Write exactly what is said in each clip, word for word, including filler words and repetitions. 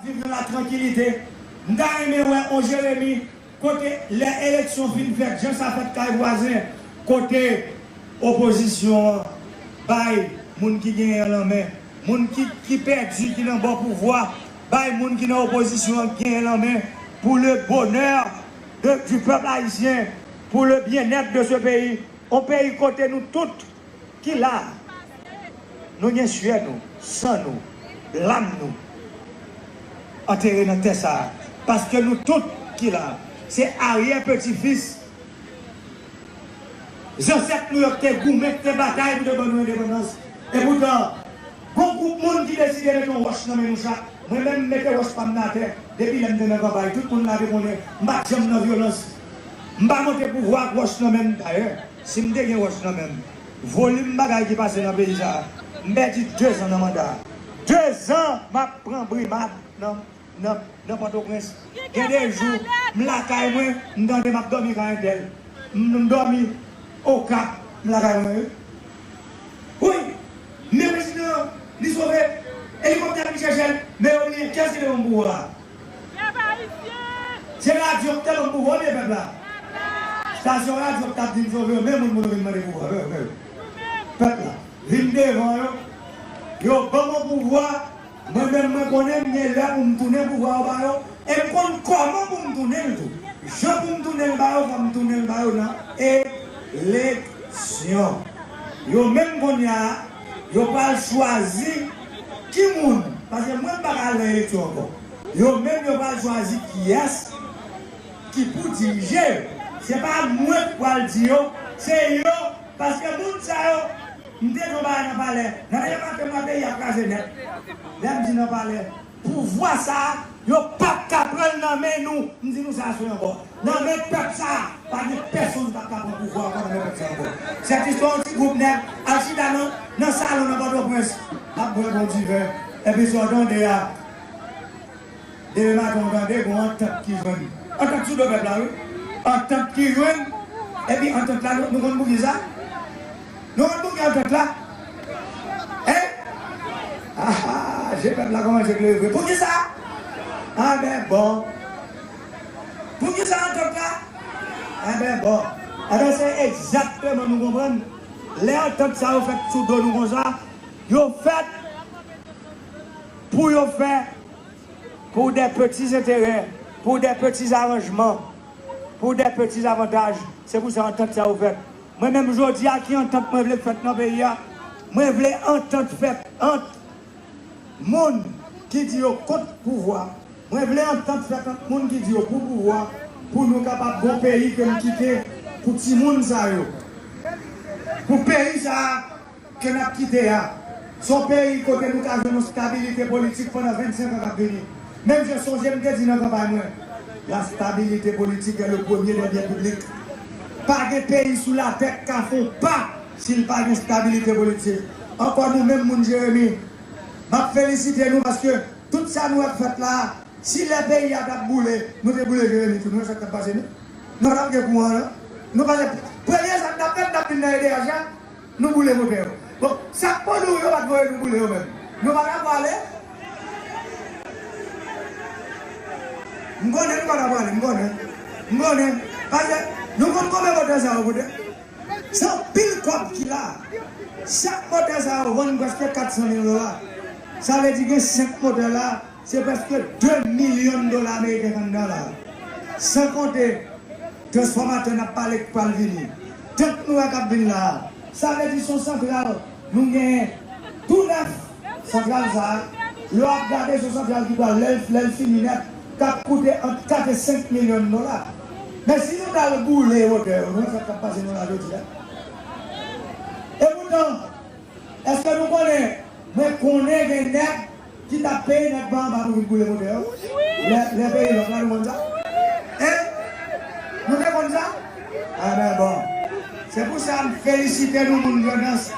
Viv nan latrankilite. M ta renmen wè on Jeremi kote lè eleksyon fin fèt, jan sa fèt kay vwazen, kote opozisyon an bay moun ki genyen an lanmen, moun ki, ki pèdi, ki nan bò pouvwa, bay moun ki nan opozisyon an genyen lanmen pour le bonheur de, du peuple haïtien, pour le bien-être de ce pays. On peyi kote nou tout ki la, nou gen syè nou, san nou, lam nou antere nan tè sa a. Paske nou tout ki la, se aryè peti fis zansèt nou yo ki te goumen, ki te batay pou te ban nou endepandans. Epoutan, gon gwoup moun ki deside mete yon wòch nan men nou chak. Mwen menm, m mete wòch pa m nan atè. Depi lè m te nan kanpay, tout moun la te konnen m pa t janm nan vyolans. M pa monte pouvwa ak wòch nan men m. Dayè, si m te gen wòch nan men m, volim bagay ki pase nan peyi sa a, m pèdi dezan nan manda. Dezan m ap pran brimad nan, nan, nan Pòtoprens. Gen de jou, m lakay mwen, m tande m ap dòmi kay entèl. M, m dòmi Okap, m lakay mwen, wi. Wi, men prezidan an, li sove, elikoptè vin chèche l, men yo bliye kiyès ki te ban m pouvwa a. Se radyo ki te ban m pouvwa oubyen pèp la? Estasyon radyo ki t ap di m sove yo, men moun moun yo vin mande pouvwa, men, men. Pèp la vin devan yo, yo ban m yon pouvwa, mwen menm mwen konnen m gen lè pou m tounen pouvwa yo ba yo, e m konn kòman pou m tounen l tou. Jan pou m tounen l ba yo, fò m tounen l ba yo nan eleksyon. Yo menm kounye a, yo pral chwazi ki moun, paske mwen m pa ka al nan eleksyon ankò. Yo menm yo pral chwazi kiyès ki pou dirije yo. Se pa mwen ki pral di yo, se yo. Paske moun sa yo, m te di yon bagay nan palè. Nan dènye maten, mwen, peyi a kraze nèt. Lè m di nan palè, pouvwa sa a, yo p ap ka pran l nan men nou. M di nou sa aswè ankò. Nan men pèp sa a, pa gen pèsonn k ap ka pran pouvwa ankò nan men pèp sa a ankò. Sèt istwa yon ti gwoup nèg al chita nan, nan salon nan Pòtoprens, ap bwè bon diven. Epi sa w tande a, demen maten w tande gon antant ki jwenn. Antant sou do pèp la, wi. Antant ki jwenn. Epi antant la, nou, nou konn poukisa? Nou konn poukisa antant la? Hein? Aha, je pèp la kòmanse klere vre. Poukisa? Anben bon. Poukisa antant la? Anben bon. Anben se egzakteman nou konprann. Lè antant sa yo fèt sou do nou konsa, yo fèt pou yo fè pour des petits intérêts, pour des petits arrangements, pour des petits avantages. Se pou sa antant sa yo fèt. Mwen menm jodi a, ki antant mwen vle k fèt nan peyi a? Mwen vle antant fèt ant moun ki di yo kont pouvwa. Mwen vle antant fèt ant moun ki di yo pou pouvwa, pou nou kapab gon peyi ke n kite pou timoun sa yo. Pou peyi sa a, ke n ap kite a, se yon peyi kote nou ka jwenn yon stabilite politik pandan vennsenk an k ap vini. Menm jan sonje m te di nan kanpay mwen, la stabilité politique est le premier des biens publics. Pa gen peyi sou latè k ka fè yon pa si l pa gen stabilite politik. Ankò nou menm moun Jeremi, m ap felisite nou paske tout sa nou wè k fèt la a, si lè peyi a t ap boule, nou te boule Jeremi tou. Nou wè sa k t ap pase nou? Nou pa t ap gen kouran, non. Nou pa t ap, premye sa n t ap fè, n t ap vin nan E D H la, nou boule motè yo. Bon, sa k pou nou, yo pa t voye nou boule yo menm. Nou pa t ap prale. M konnen nou pa t ap prale, m konnen. M konnen. Paske nou konn konbyen motè sa yo koute? Se anpil kòb ki la. Chak motè sa yo vann prèske kat san mil dola. Sa vle di gen senk motè la, se prèske de milyon dola ameriken k anndan la. San konte transfòmatè n ap pale k pral vini. Tank nou wè k ap vin la a. Sa vle di se yon santral nou genyen tou nèf. Santral sa a, lè w ap gade, se yon santral ki pral, lè l, lè l fini nèt, k ap koute ant kat e senk milyon dola. Men si nou t al boule motè yo, nou wè sa k t ap pase nou la jodi a. Epoutan, èske nou konnen, mwen konnen gen nèg ki t ap peye nèg pa anba pou vin boule motè yo? Lè, lè peyi lòk la, nou konn sa? Hein? Nou te konn sa? Enben bon. Se pou sa m felisite nou, moun Grandans.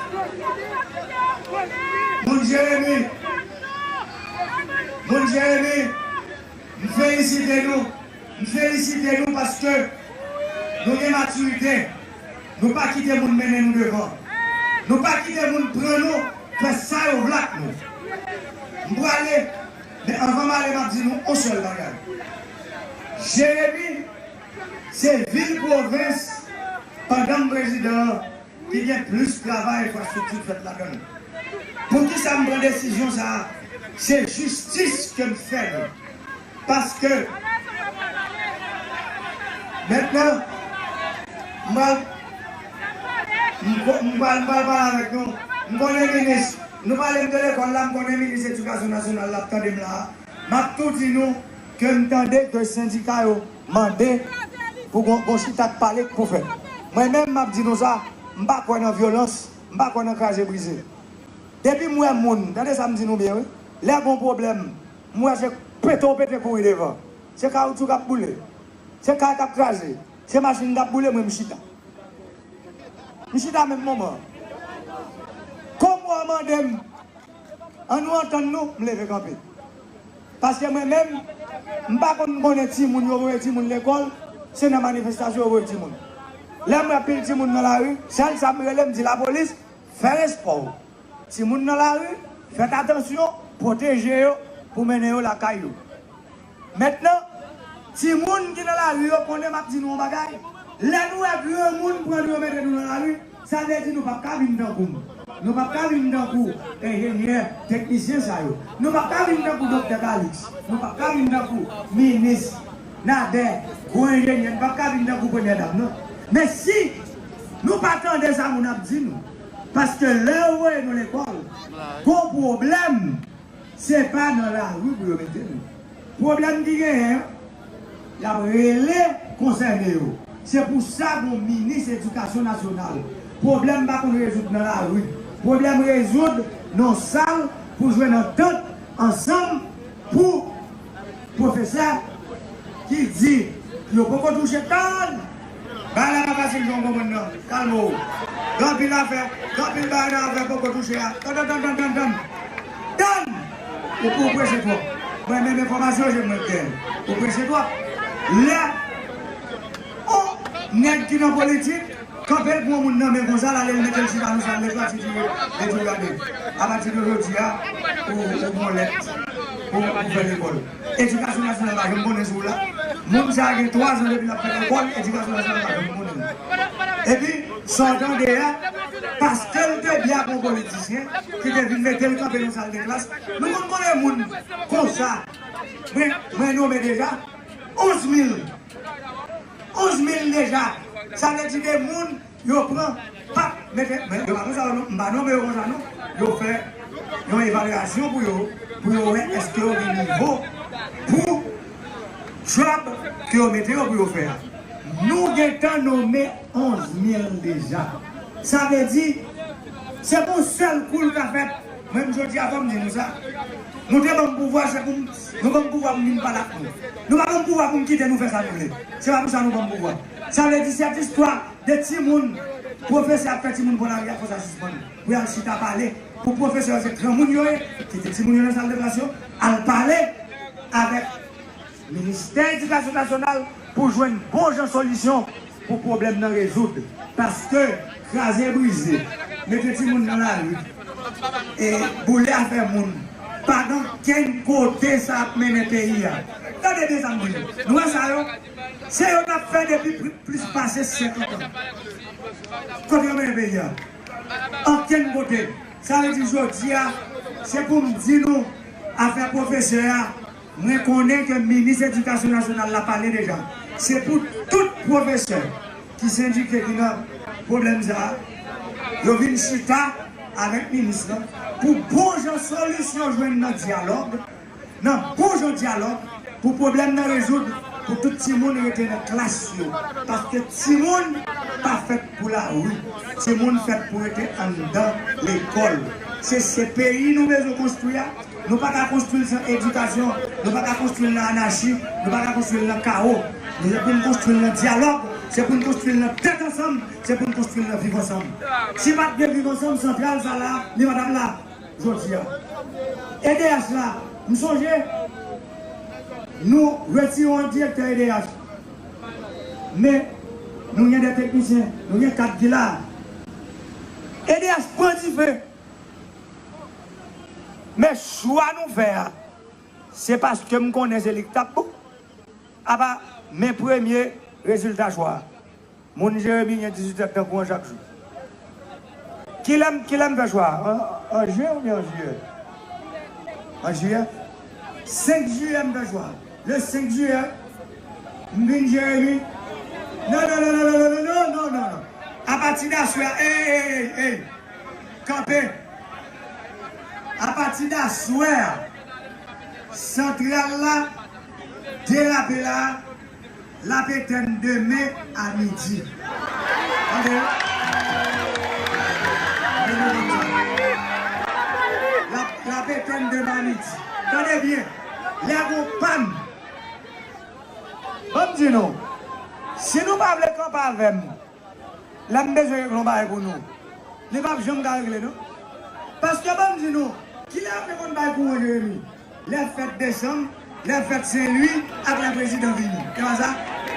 Moun Jeremi. Moun Jeremi. M felisite nou. M felisite nou paske nou gen matirite. Nou pa kite moun mennen nou devan. Nou pa kite moun pran nou, fè sa yo vle ak nou. M prale, Men anvan m ale, m ap di nou yon sèl bagay. Jeremi se vil pwovens, pandan m prezidan an, ki gen plis travay enfrastrikti fèt ladan l. Poukisa m pran desizyon sa a? Se jistis ke m fè nou. Paske, mentnan, m pral, m ko- m pral, m pral pale avèk nou. M konnen minis, nou pale m de lekòl la, m konnen minis edikasyon nasyonal la ap tande m la a. M ap tou di nou ke m tande ke sendika yo mande pou gon, gon chita k pale k pou fèt. Mwen menm, m ap di nou sa, m pa kwè nan vyolans, m pa kwè nan kraze brize. Depi m wè moun, tande sa m di nou byen, wi. Lè gon pwoblèm, m wè se pete w pete kouri devan. Se kawoutchou k ap boule. Se kay k ap kraze. Se machin k ap boule, mwen m chita. M chita menm moman an. Kòm w mande m, ann nou antann nou, m leve kanpe. Paske mwen menm, m pa konn konnen timoun yo voye timoun lekòl, se nan manifestasyon yo voye timoun. Lè m wè pil timoun nan lari, sèl sa m rele, m di lapolis, fè respè w. Timoun nan lari, fèt atansyon, pwoteje yo pou mennen yo lakay yo. Mentnan, timoun ki nan lari yo konnen m ap di nou yon bagay. Lè nou wè granmoun pran nou yo mete nou nan lari, sa vle di nou p ap ka vin tankou m. Nou p ap ka vin tankou enjenyè, teknisyen sa yo. Nou p ap ka vin tankou Doktè Calixte. Nou p ap ka vin tankou minis Nader, gwo enjenyè. Nou p ap ka vin tankou premyè dam, non. Men si nou pa tande sa moun ap di nou, paske lè yo voye nou lekòl, gon pwoblèm. Se pa nan lari pou yo mete nou. Pwoblèm ki genyen an, y ap rele konsène yo. Se pou sa gon minis edikasyon nasyonal. Pwoblèm pa konn rezoud nan lari. Pwoblèm rezoud nan sal pou jwenn antant ansanm pou pwofesè ki di yo poko touche tann. Bagay la pa fasil jan w konprann nan. Kalme w. Gen anpil afè, gen anpil bagay nan afè poko touche a. Tann, tann, tann, tann, tann, tann. Tann! Ou, ou prese twòp. Mwen menm enfòmasyon je mwen gen. Ou prese twòp. Lè on nèg ki nan politik, kanpe l pran moun nan men konsa, l ale l mete l chita nan sal de klas, li di, li di, gade, apati de jodi a, ou, ou gon lèt pou, pou fè lekòl. Edikasyon nasyonal pa janm konnen sou w la. Moun sa a gen twa zan depi l ap fè lekòl, edikasyon nasyonal pa janm konnen l. Epi, sa w tande a, paske l te byen ak yon politisyen ki te vin mete l kanpe nan sal de klas, nou konn konnen moun konsa. Mwen, mwen nonmen deja onz mil. Onz mil deja. Sa vle di de moun yo pran, pa mete, men yo pa konsa non, m pa nonmen yo konsa non. Yo fè yon evalyasyon pou yo, pou yo wè èske yo gen nivo pou djòb ke yo mete yo pou yo fè a. Nou gentan nonmen onz mil deja. Sa vle di, se pou sèl kou l ka fèt. Mwen, m jodi a, fò m di nou sa. Nou te ban m pouvwa, se pou m, nou ban m pouvwa pou m vin pale ak nou. Nou pa ban m pouvwa pou m kite nou fè sa nou vle. Se pa pou sa nou ban m pouvwa. Sa vle di, sèt istwa de timoun, pwofesè ap fè timoun pran lari a, fò sa sispann. Pou y al chita pale, pou pwofesè yo se granmoun yo ye, kite timoun yo nan sal de klas yo, al pale avèk Ministè Edikasyon Nasyonal pou jwenn bon jan solisyon pou pwoblèm nan rezoud. Paske kraze brize, mete timoun nan lari, e boule afè moun, pa gen okenn kote sa ap mennen peyi a. Tande byen sa m di nou. Nou wè sa yo? Se yo n ap fè depi pli- plis pase senkant an. Kote yo mennen peyi a? Okenn kote. Sa vle di jodi a, se pou m di nou, afè pwofesè a, mwen konnen ke minis edikasyon nasyonal la pale deja. Se pou tout pwofesè ki sendike ki nan pwoblèm sa a, yo vin chita avèk minis lan pou bon jan solisyon jwenn nan dyalòg, nan bon jan dyalòg, pou pwoblèm nan rezoud, pou tout timoun rete nan klas yo. Paske timoun pa fèt pou lari. Timoun fèt pou rete anndan lekòl. Se, se peyi nou bezwen konstwi a. Nou pa ka konstwi l san edikasyon, nou pa ka konstwi l nan anachi, nou pa ka konstwi l nan kawo. Se pou n konstwi l nan dyalòg, se pou n konstwi l nan tèt ansanm, se pou n konstwi l nan viv ansanm. Si pa t gen viv ansanm, santral sa la, li pa t ap la jodi a. E D H la, m sonje, nou retire yon direktè E D H. Men, nou gen de teknisyen, nou gen kad ki la. E D H pran dife. Men chwa nou fè a, Se paske m konnen se li k t ap bon. Apa, men premye rezilta chwa a. Moun Jeremi gen dizuit èdtan kouran chak jou. Kilè m, kilè m fè chwa a? An, an jen oubyen an jiyè? An jiyè? Senk jiyè m fè chwa a. Le senk jiyè, m vin Jeremi. Non, non, non, non. Apati de aswè a, ey, ey, ey, ey. Kanpe. Apati de aswè a, santral la, derape la, l ap etenn demen a midi. Tande. Tande konsa. L ap, l ap etenn demen a midi. Tande byen. Lè gon pàn. Ban m di nou, si nou pa vle kanpe avè m, lè m bezwen regle yon bagay pou nou, li p ap janm ka regle non. Paske ban m di nou, kilè yo te konn bay kouran Jeremi? Lè fèt Desanm, lè fèt Sen Lwi, ak lè prezidan vini. E pa sa?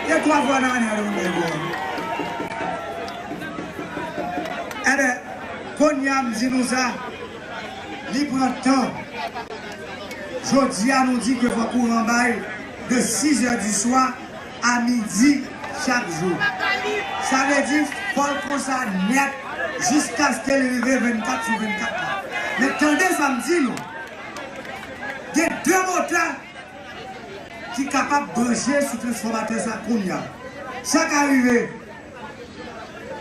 Se twa fwa nan ane a yo konn bay kouran. Enben, kounye a m di nou sa, li pran tan. Jodi a nou di ke fò kouran bay de sizè di swa a midi chak jou. Sa vle di, fò l konsa nèt jiskaske l rive vennkat sou vennkat la. Men tande sa m di nou. Gen de motè ki kapab branche sou transfòmatè sa kounye a. Sa ka rive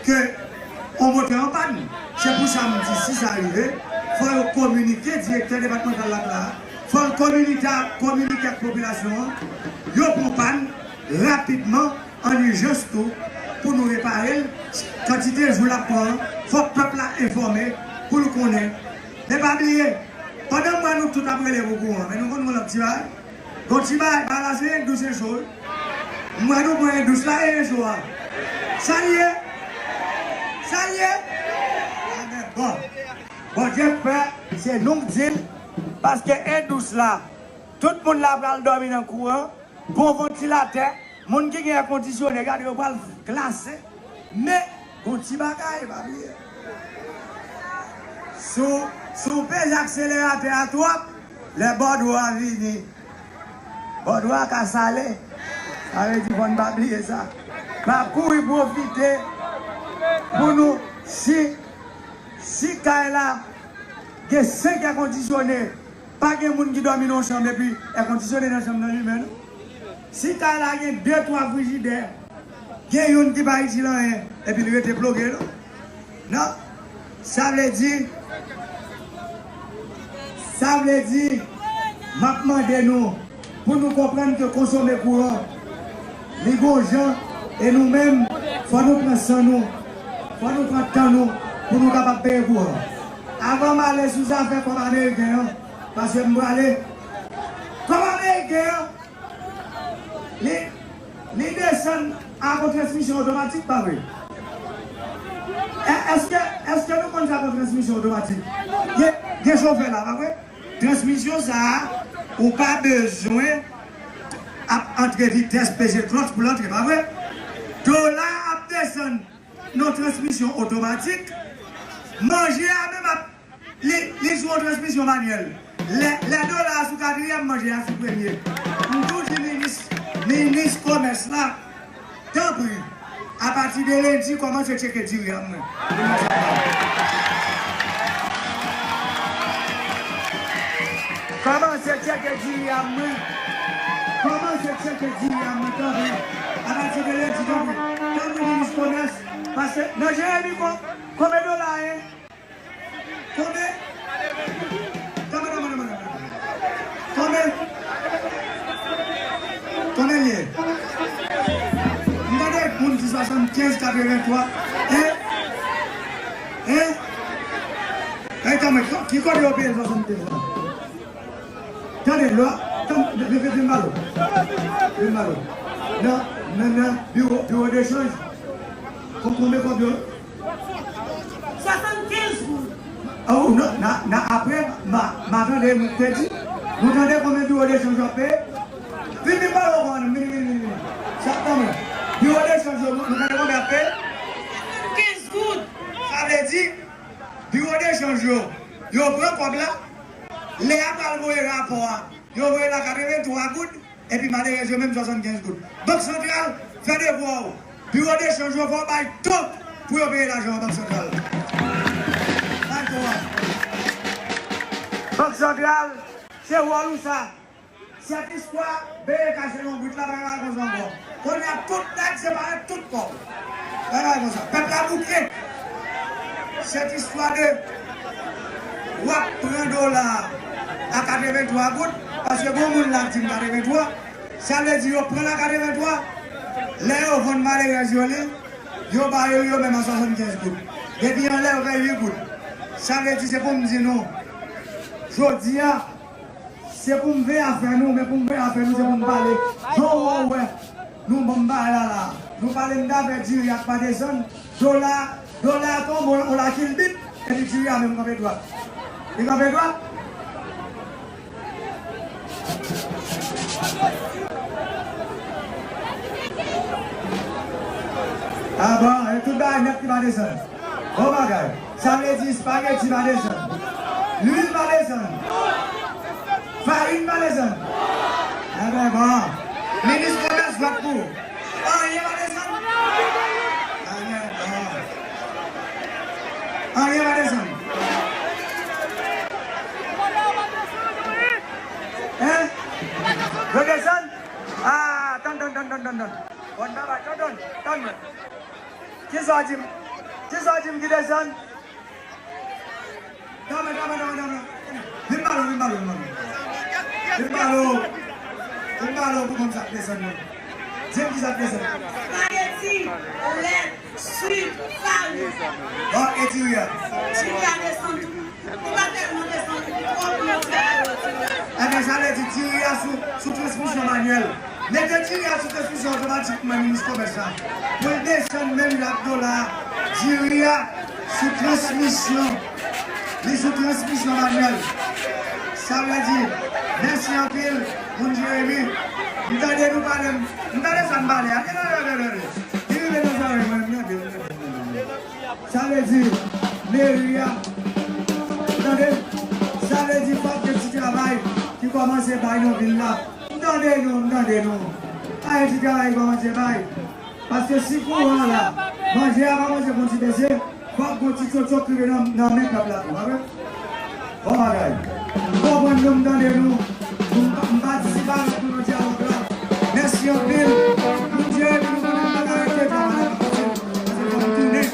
ke yon motè an pàn. Se pou sa m di, si sa rive, fò yo kominike, direktè depatmantal la k la a, fò l kominike, kominike ak popilasyon an, yo pran pàn rapidman, an ijans tou, pou nou repare l, kantite jou l ap pran an, fòk pèp la enfòme, pou l konnen. Men pa bliye, pandan m wè nou tout ap rele pou kouran, men nou konn yon lòt ti bagay. Gon ti bagay, bagay la se en dous en cho wi. M wè nou pran en dous la e en cho a. Sa l ye? Sa l ye? Amèn. Bon. Bondye k fè, se nou k di l, paske en dous la, tout moun la pral dòmi nan kouran, bon vantilatè, moun ki gen èkondisyone, gade yo pral glase. Men, gon ti bagay, pa bliye. Si w, si w peze akseleratè a twòp, lè bòdwo a vini, bòdwo a ka sale. Sa vle di fò n pa bliye sa. Pa kouri pwofite pou nou, si, si kay la gen senk èkondisyone, pa gen moun ki dòmi nan yon chanm epi èkondisyone nan chanm nan limen non. Si kay la gen de, twa frijidè, gen youn ki pa itil anyen, epi li rete ploke non. Non. Sa vle di, sa vle di, m ap mande nou pou nou konprann ke konsome kouran, li gon jan, e nou menm, fò nou pran san nou, fò nou pran tan nou pou nou kapab peye kouran. Avan m ale sou zafè kòb ameriken an, paske m prale. Kòb ameriken an, li, li desann a gon transmisyon otomatik, pa vre? È-, èske, èske nou konn sa gon transmisyon otomatik? Gen, gen chofè la, pa vre? Transmisyon sa a, ou pa bezwen ap antre vitès, peze klòtch pou l antre, pa vre? Dola ap desann nan transmisyon otomatik, manje a menm ap, li, li sou yon transmisyon manyèl. Lè, lè dola a sou katriyèm, manje a sou premye. M tou di minis, minis komès la, tanpri, apati de lendi, kòmanse tcheke diri a mwen. Kòmanse tcheke diri a mwen. Kòmanse tcheke diri a mwen, tanpri. Apati de lendi, tanpri. Tanpri, minis komès. Paske nan Jeremi, kon-, konbyen dola ye? Konbyen? Tanpri, tanpri, tanpri, tanpri. Konbyen? Konbyen l ye? M tande moun di swasannkenz, katrevenntwa. Hein? Hein? Ey, tanpri, ki kote yo peye l swasannkenz la? Tande, lò, tanm, vin, vin, vin ba l. Vin ba l. Nan, nan, nan, biwo, biwo de chanj. Kon-, konbyen, konbyen? Swasannkenz goud. Oh, non, nan, nan, apre, ma, ma tande, mwen te di, nou tande konbyen biwo de chanj w ap peye? Vin, vin ba l ankò, vin, vin, vin, vin. Sa, tanm, biwo de chanj yo, nou, nou tande konbyen y ap peye? Swasannkenz goud. Sa vle di, biwo de chanj yo, yo pran kòb la, lè y ap al voye rapò a, Yo voye la katrevenntwa goud, epi malerèz yo menm swasannkenz goud. Bank Santral, fè devwa w. Biwo de chanj yo fò bay top pou yo peye lajan an Bank Santral. Bay top. Bank Santral, se wòl ou sa. Sèt istwa, beye kache lonbrit la, pa ka konsa ankò. Kounye a, tout nèg se parèt tout kò w. Pa ka konsa. Pèp la bouke. Sèt istwa de w ap pran dola a katrevenntwa goud, paske bon moun la di m katrevenntwa, sa vle di yo pran l a katrevenntwa, lè yo vann malerèz yo li, yo ba yo yo menm a swasannkenz goud. Depi anlè yo fè uit goud. Sa vle di se pou m di nou, jodi a, se pou m veye afè nou, men pou m veye afè nou, se pou m pale. Jan w wè, nou ban m bagay la la. Nou pale m dafè diri a k pa desann. Dola, dola a tonbe, on la kilbit, epi diri a menm kanpe dwat. Li kanpe dwat? A bon, e tout bagay nèt ki pa desann. Bon bagay. Sa vle di espageti pa desann. Lwil pa desann. Farin pa desann. Enben bon. Minis komès vòt pou. Anyen pa desann. Enben bon. Anyen pa desann. Hein? Yo desann? Ah, tann, tann, tann, tann, tann, tann. Bon, baba, tann, tann, tann mwen. Kisa w di m? Kisa w di m ki desann? Tann, tann, tann, tann, tann. Vin pale, vin pale, vin pale. Vin pale. Vin pale pou konn sa k desann nan. Di m kisa k desann. Espageti, lèt, sik, farin. Bon, e diri a? Diri a desann tou. Li pa tèlman desann, li twò plis. Enben, sa vle di diri a sou, sou transmisyon manyèl. Mete diri a sou transmisyon otomatik pou mwen, minis komès la. Pou l desann menm jan ak dola a. Diri a sou transmisyon. Li sou transmisyon manyèl. Sa vle di, mèsi anpil, moun Jeremi. M tande nou pale, m tande sa n pale a. Tande, tande, tande. Li rive nan zòrèy mwen, m tande, m tande, m tande. Sa vle di, meri a, tande, sa vle di fòk gen ti travay ki kòmanse bay nan vil la. M tande nou, m tande nou. Pa gen ti travay ki kòmanse bay. Paske si kouran an la, manje a pa manje pou ti bese, fòk gon ti tchotcho k rive nan, nan men pèp la tou, pa vre? Bon bagay. M konprann nou, m tande nou. M pa, m patisipe avèk nou nan dyalòg la. Mèsi anpil. Bondye, nou konnen m pa ka rete travay la pa fasil. Paske fò m tounen.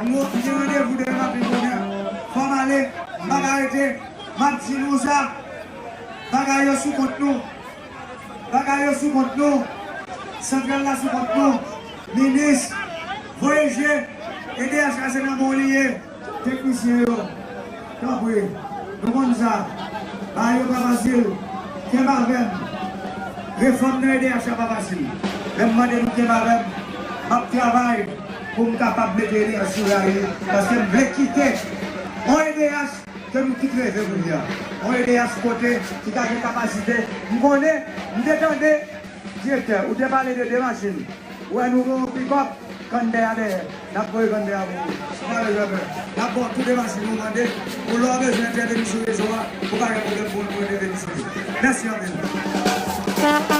M gen randevou demen maten bonè. Fò m ale. M pa ka rete. M ap di nou sa. Bagay yo sou kont nou. Bagay yo sou kont nou. Santral la sou kont nou. Minis, voye je. E D H la se nan men w li ye. Teknisyen yo, tanpri, nou konn sa. Bagay yo pa fasil. Kenbe avè m. Refòm nan E D H la pa fasil. Lè m mande nou kenbe avè m, m ap travay pou m kapab mete E D H sou rayi. Paske m vle kite yon E D H ke nou tout reve kounye a. Yon E D H kote ki ka gen kapasite. M konnen, m te tande, direktè, ou te pale de de machin. Ou wè nou gen yon pikòp, kanndè a dèyè. N ap voye kanndè a pou ou. Ou pa bezwen pè. N ap ba w tou de machin ou mande. Pou lè w bezwen entèveni sou rezo a, ou pa gen pwoblèm pou w entèveni sou li. Mèsi anpil.